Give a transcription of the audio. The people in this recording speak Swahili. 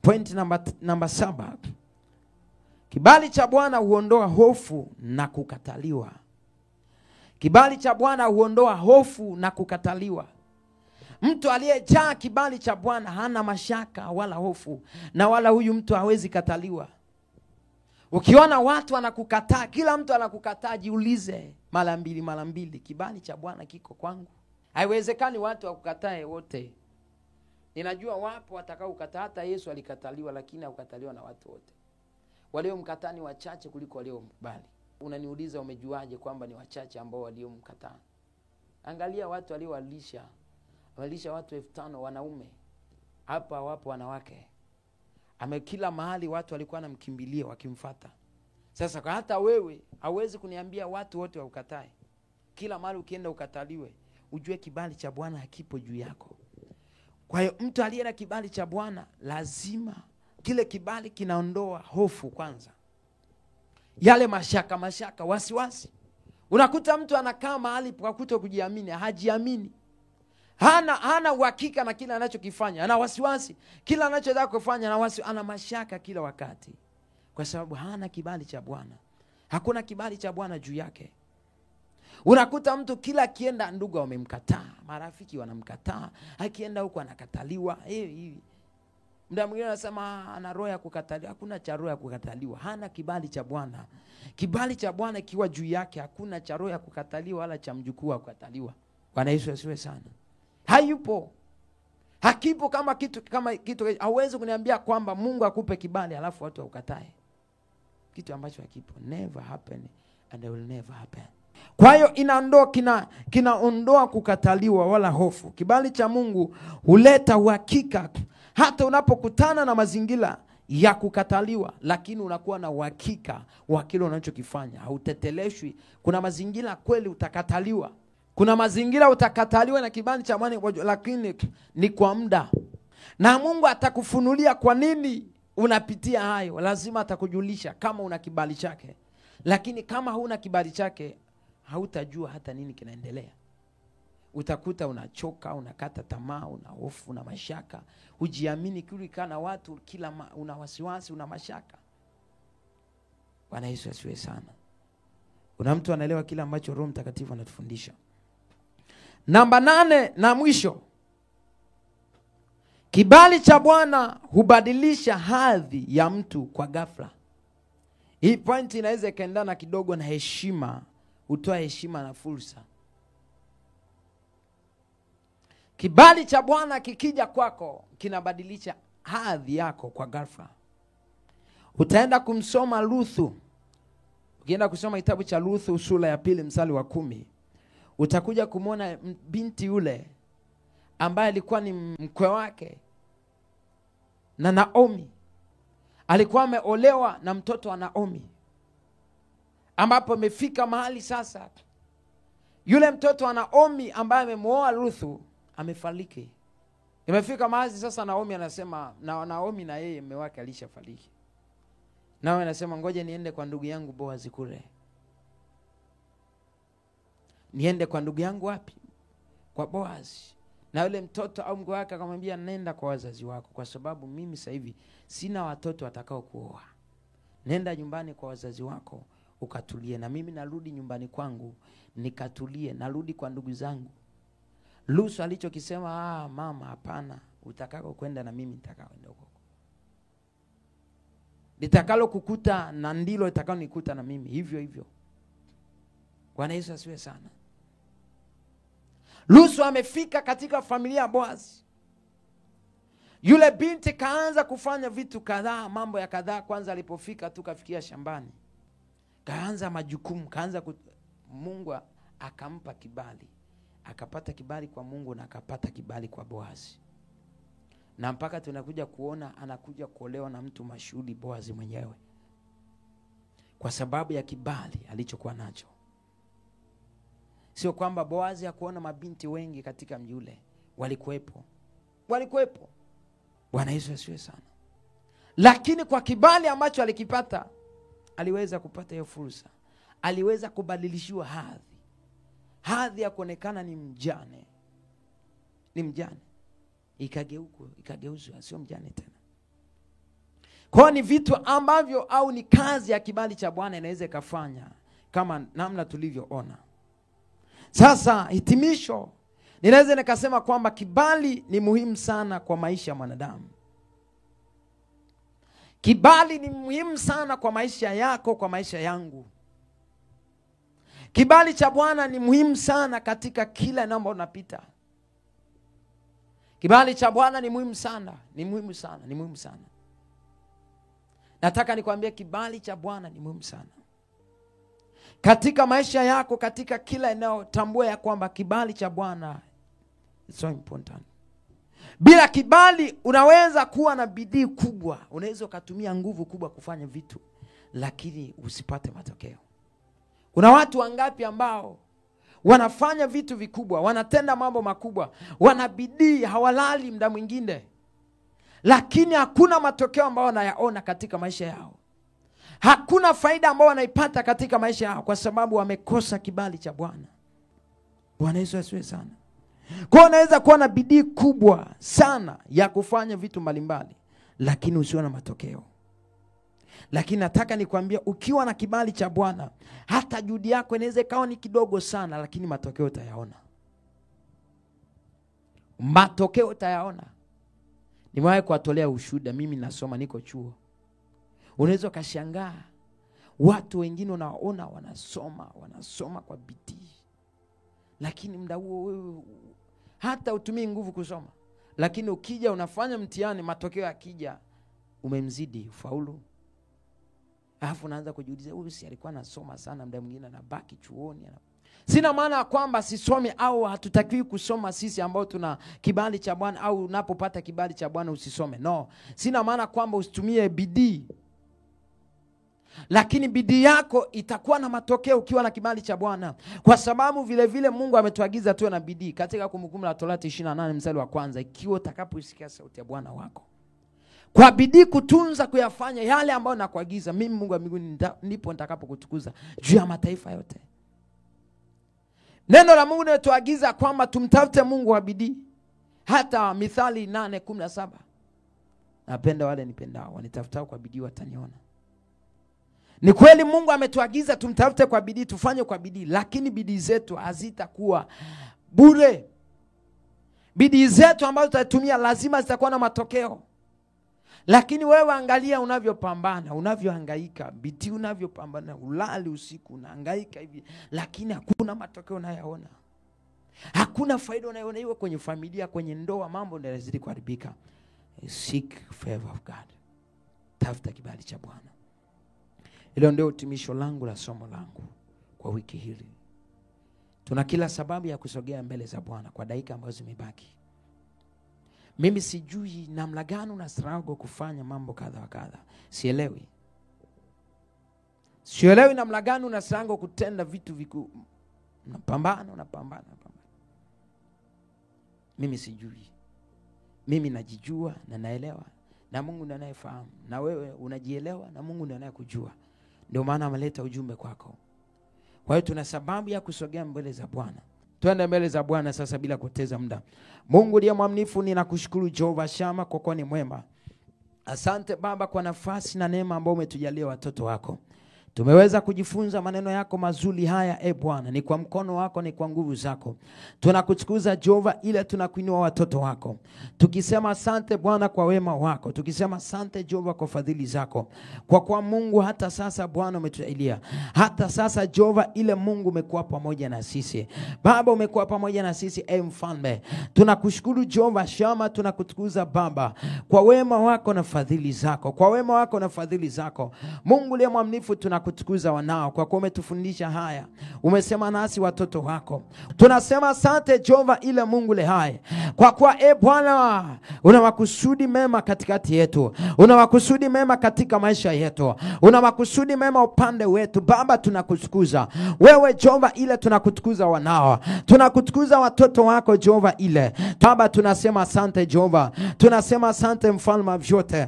Point namba 7. Kibali cha Bwana huondoa hofu na kukataliwa. Kibali cha Bwana huondoa hofu na kukataliwa. Mtu aliyejaa kibali cha Bwana hana mashaka wala hofu, na wala huyu mtu hawezi kataliwa. Ukiona watu wanakukataa, kila mtu anakukataa, jiulize mara mbili mara mbili, kibali cha Bwana kiko kwangu? Haiwezekani watu wakukatae wote. Ninajua wapo watakao kukataa. Hata Yesu alikataliwa, lakini hakukataliwa na watu wote. Waliomkataa ni wachache kuliko waliomkubali. Unaniuliza umejuaje kwamba ni wachache ambao waliomkataa? Angalia watu waliowalisha. Walisha watu 5,000 wanaume. Hapa wapo wanawake. Kila mahali watu walikuwa wanamkimbilia wakimfuata. Sasa kwa hata wewe hauwezi kuniambia watu wote wakukatae. Kila mahali ukienda ukataliwe, ujue kibali cha Bwana hakipo juu yako. Kwa hiyo mtu aliye na kibali cha Bwana lazima kile kibali kinaondoa hofu kwanza. Yale mashaka mashaka, wasiwasi. Unakuta mtu anakaa mahali kwa kutokujiamini, hajiamini. Hana uhakika na kila anachokifanya, ana wasiwasi. Kila anachotaka kufanya ana mashaka kila wakati. Kwa sababu hana kibali cha Bwana. Hakuna kibali cha Bwana juu yake. Unakuta mtu kila akienda, ndugu wamemkataa, marafiki wanamkataa, akienda huko anakataliwa. Hivi. Muda mwingine anasema ana roho ya kukataliwa. Hakuna cha roho ya kukataliwa. Hana kibali cha Bwana. Kibali cha Bwana kiwa juu yake, hakuna cha roho ya kukataliwa wala cha mjukuu wa kukataliwa. Bwana Yesu asifiwe sana. Hayupo. Hakipo kama kitu, kama kitu. Hauwezi kuniambia kwamba Mungu akupe kibali alafu watu wakukatae. Kitu ambacho hakipo. Never happen and it will never happen. Kwa hiyo kinaondoa kukataliwa wala hofu. Kibali cha Mungu huleta uhakika hata unapokutana na mazingira ya kukataliwa, lakini unakuwa na uhakika wa kile unachokifanya. Hauteteleshwi. Kuna mazingira kweli utakataliwa. Kuna mazingira utakataliwa na kibali cha Bwana, lakini ni kwa muda. Na Mungu atakufunulia kwa nini unapitia hayo. Lazima atakujulisha kama una kibali chake. Lakini kama huna kibali chake, hautajua hata nini kinaendelea. Utakuta unachoka, unakata tamaa, una hofu, una mashaka, hujiamini kulikaa na watu, kila una wasiwasi, una mashaka. Bwana Yesu asifiwe sana. Kuna mtu anaelewa kila ambacho Roho Mtakatifu anatufundisha. Namba 8 na mwisho. Kibali cha Bwana hubadilisha hadhi ya mtu kwa ghafla. Hii point inaweza ikaendana kidogo na heshima, hutoa heshima na fursa. Kibali cha Bwana kikija kwako kinabadilisha hadhi yako kwa ghafla. Utaenda kumsoma Ruthu. Ukienda kusoma kitabu cha Ruthu sura ya 2 mstari wa 10, utakuja kumwona binti yule ambaye alikuwa ni mkwe wake na Naomi. Alikuwa ameolewa na mtoto wa Naomi, ambapo amefika mahali sasa yule mtoto wa Naomi ambaye amemuoa Ruthu amefariki. Imefika mahali sasa Naomi anasema, na Naomi na yeye mume wake alishafariki. Naomi anasema ngoja niende kwa ndugu yangu Boazi kule. Niende kwa ndugu yangu wapi? Kwa Boazi. Na yule mtoto au mkwe wake akamwambia nenda kwa wazazi wako, kwa sababu mimi sasa hivi sina watoto watakao kuoa. Nenda nyumbani kwa wazazi wako ukatulie, na mimi narudi nyumbani kwangu nikatulie, narudi kwa ndugu zangu. Lusu alichokisema, mama hapana, utakako kwenda na mimi nitakaoenda huko. Litakalo kukuta na ndilo litakalo nikuta na mimi, hivyo hivyo. Bwana Yesu asifiwe sana. Lusu amefika katika familia ya Boaz. Yule binti kaanza kufanya vitu kadhaa, mambo ya kadhaa. Kwanza alipofika tu kafikia shambani, kaanza majukumu, kaanza Mungu akampa kibali. Akapata kibali kwa Mungu na akapata kibali kwa Boaz. Na mpaka tunakuja kuona anakuja kuolewa na mtu mashuhuri, Boaz mwenyewe, kwa sababu ya kibali alichokuwa nacho. Sio kwamba Boaz hakuona mabinti wengi katika mji ule, walikuwepo. Walikuwepo. Bwana Yesu asifiwe sana. Lakini kwa kibali ambacho alikipata, aliweza kupata hiyo fursa. Aliweza kubadilishiwa hadhi. Hadhi ya kuonekana ni mjane. Ni mjane. Ikageuzwa, sio mjane tena. Kwa ni vitu ambavyo au ni kazi ya kibali cha Bwana inaweza ikafanya kama namna tulivyoona. Sasa hitimisho, ninaweza nikasema kwamba kibali ni muhimu sana kwa maisha ya mwanadamu. Kibali ni muhimu sana kwa maisha yako, kwa maisha yangu. Kibali cha Bwana ni muhimu sana katika kila namba unapita. Kibali cha Bwana ni muhimu sana, ni muhimu sana, ni muhimu sana. Nataka nikwambie kibali cha Bwana ni muhimu sana katika maisha yako, katika kila eneo. Tambua ya kwamba kibali cha Bwana is so important. Bila kibali unaweza kuwa na bidii kubwa, unaweza ukatumia nguvu kubwa kufanya vitu, lakini usipate matokeo. Kuna watu wangapi ambao wanafanya vitu vikubwa, wanatenda mambo makubwa, wana bidii, hawalali muda mwingine, lakini hakuna matokeo ambayo wanayaona katika maisha yao. Hakuna faida ambayo wanaipata katika maisha yao, kwa sababu wamekosa kibali cha Bwana. Bwana Yesu asifiwe sana. Kwa unaweza kuwa na bidii kubwa sana ya kufanya vitu mbalimbali, lakini usiwe na matokeo. Lakini nataka nikwambie, ukiwa na kibali cha Bwana, hata juhudi yako inaweza ikawa ni kidogo sana, lakini matokeo utayaona. Matokeo utayaona. Nimewahi kuwatolea ushuhuda, mimi nasoma, niko chuo. Unaweza ukashangaa watu wengine unaona wanasoma, wanasoma kwa bidii, lakini muda huo wewe hata utumii nguvu kusoma. Lakini ukija unafanya mtihani, matokeo yakija umemzidi ufaulu. Alafu unaanza kujiuliza, huyu si alikuwa anasoma sana, muda mwingine anabaki chuoni. Sina maana kwamba sisomi au hatutakiwi kusoma sisi ambao tuna kibali cha Bwana, au unapopata kibali cha Bwana usisome. No, sina maana kwamba usitumie bidii. Lakini bidii yako itakuwa na matokeo ukiwa na kibali cha Bwana. Kwa sababu vile vile Mungu ametuagiza tuwe na bidii. Katika Kumbukumbu la Torati 28 mstari wa kwanza, ikiwa utakapoisikia sauti ya Bwana wako kwa bidii kutunza kuyafanya yale ambayo nakuagiza, mimi Mungu wa mbinguni ndipo nitakapokutukuza juu ya mataifa yote. Neno la Mungu linatuagiza kwamba tumtafute Mungu wa bidii. Hata Mithali 8:17, napenda wale nipendao, wanitafutao kwa bidii wataniona. Ni kweli Mungu ametuagiza tumtafute kwa bidii, tufanye kwa bidii, lakini bidii zetu hazitakuwa bure. Bidii zetu ambazo tutatumia lazima zitakuwa na matokeo. Lakini wewe angalia unavyopambana, unavyohangaika, bidii unavyopambana, ulali usiku unahangaika hivi, lakini hakuna matokeo unayoona. Hakuna faida unayoona, iwe kwenye familia, kwenye ndoa, mambo ndio yanazidi kuharibika. Seek favor of God. Tafuta kibali cha Bwana. Hilo ndio hitimisho langu la somo langu kwa wiki hili. Tuna kila sababu ya kusogea mbele za Bwana kwa dakika ambazo zimebaki. Mimi sijui namna gani una struggle kufanya mambo kadha wa kadha. Sielewi. Sielewi namna gani una struggle kutenda vitu vikuu. Unapambana, unapambana, unapambana. Mimi sijui. Mimi najijua na naelewa, na Mungu ndiye anayefahamu, na wewe unajielewa na Mungu ndiye anayekujua. Ndio maana ameleta ujumbe kwako. Kwa hiyo tuna sababu ya kusogea mbele za Bwana. Twende mbele za Bwana sasa bila kupoteza muda. Mungu ndiye mwaminifu, ninakushukuru Jehova Shama kwa kuwa ni mwema. Asante Baba kwa nafasi na neema ambayo umetujalia watoto wako. Tumeweza kujifunza maneno yako mazuri haya, e Bwana, ni kwa mkono wako, ni kwa nguvu zako. Tunakutukuza Jehova, ila tunakuinua watoto wako. Tukisema asante Bwana kwa wema wako, tukisema asante Jehova kwa fadhili zako. Kwa kuwa Mungu hata sasa Bwana umetujalia. Hata sasa Jehova ile Mungu umekuwa pamoja na sisi. Baba umekuwa pamoja na sisi, e Mfalme. Tunakushukuru Jehova Shama, tunakutukuza Baba kwa wema wako na fadhili zako. Kwa wema wako na fadhili zako. Mungu uliye mwaminifu, tunakutukuza wanao kwa kuwa umetufundisha haya. Umesema nasi watoto wako. Tunasema asante Jehova ile Mungu le hai. Kwa kuwa e Bwana una makusudi mema katikati yetu. Una makusudi mema katika maisha yetu. Una makusudi mema upande wetu. Baba tunakutukuza. Wewe Jehova ile tunakutukuza wanao. Tunakutukuza watoto wako Jehova ile. Baba tunasema asante Jehova. Tunasema asante Mfalme wa vyote.